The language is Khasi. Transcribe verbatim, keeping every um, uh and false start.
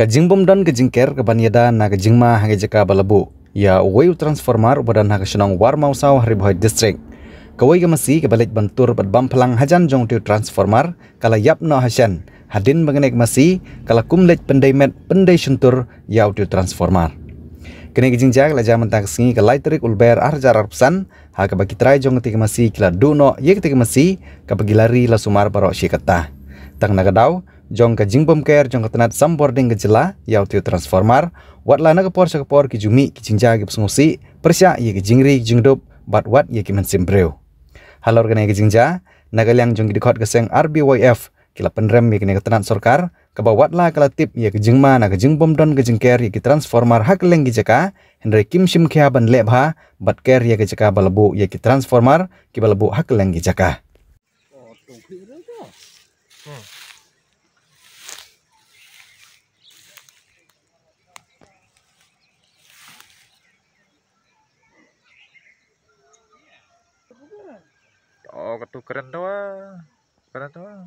Ka jingbym don ka jingker ka ban ïada na ka jingma ha ka jaka ba la buh ïa uwei u transformer uba don ha ka shnong Warmawsaw ha Ri Bhoi District. Kawei ka masi kaba leit ban tur bad bam phlang hajan jong uwei u transformer ka la ïap noh ha shen hadien ba kane ka masi ka la kum leit pyndei met pyndei shyntur ïa uwei u transformer. Kane ka jingjia ka la jia mynta ka sngi ka lai tarik u Lber ar hajar arphew san ha kaba ki trai jong katei ka masi ki la duh noh ïa katei ka masi kaba ki la ri la sumar baroh shi katta. Tang na ka daw jong ka jingbymker jong ka tnat sambording ka jylla ïa uwei u transformer, wat la na ka por sha ka por ki ju mih ki jingjia kiba sngewsih pyrshah ïa ki jingri ki jingdup bad wat ïa ki mynsiem briew. Halor kane ka jingjia, na ka liang jong ki dkhot ka seng R B Y F ki la pynrem ïa kane ka tnat sorkar kaba wat la ka la tip ïa ka jingma na ka jingbym don ka jingker ïa ki transformer ha kylleng ki jaka, hynrei kim shim khia ban leh bha bad ker ïa ka jaka ba la buh ïa ki transformer kiba la buh ha kylleng ki jaka. Oh, katu keren tu ah. Keren tu ah.